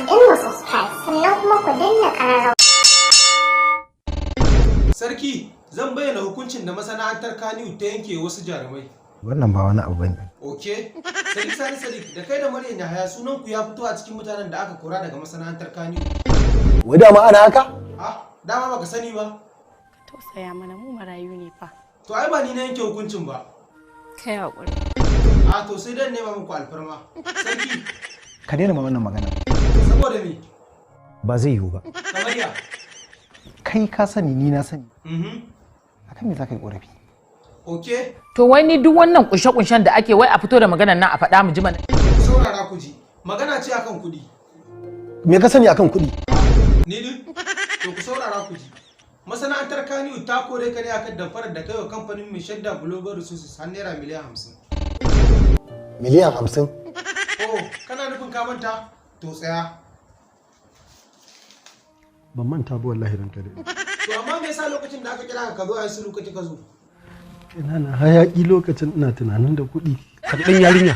Ku danna subscribe, sannan kuma ku danna ƙararrawa. Sarki, zan bayyana hukuncin da masana'antar Kannywood ta yanke wasu jarumai. Wannan ba wani abu bane. Ok, Sadiq Sani Sadiq, da kai da Maryam Yahaya, sunan ku ya fito a cikin mutanen da aka kora daga masana'antar Kannywood. Wai dama ana haka? Ah, dama baka sani ba. Tausaya mana, mu marayu ne fa. To ai ba ni na yanke hukuncin ba. Kai haƙuri. A to, sai dan nema muku alfarma. Sarki, Ka daina ma wannan magana. Saboda me? Ba zai yiwu ba. Kamar ya? Kai ka sani, ni na sani. Akan me za ka yi korafi? Ok, To wai ni duk wannan kunshe-kunshen da ake, wai a fito da maganar nan a faɗa mu ji mana. Ku saurara ku ji. Magana ce akan kuɗi. Me ka sani akan kuɗi? Ni din? To ku saurara ku ji. Masana'antar Kannywood ta kore ka ne akan damfarar da kai wa kamfanin mai shadda Global Resources har naira miliyan 50. miliyan 50? Oh, kana nufin ka manta? To tsaya. Ban manta ba wallahi, ranka da. To amma me yasa lokacin da aka kira ka, ka zo a yi sulhu, kake ka zo? Ina na hayaki lokacin, ina tunanin da kuɗi. Ka ɗan yarinya.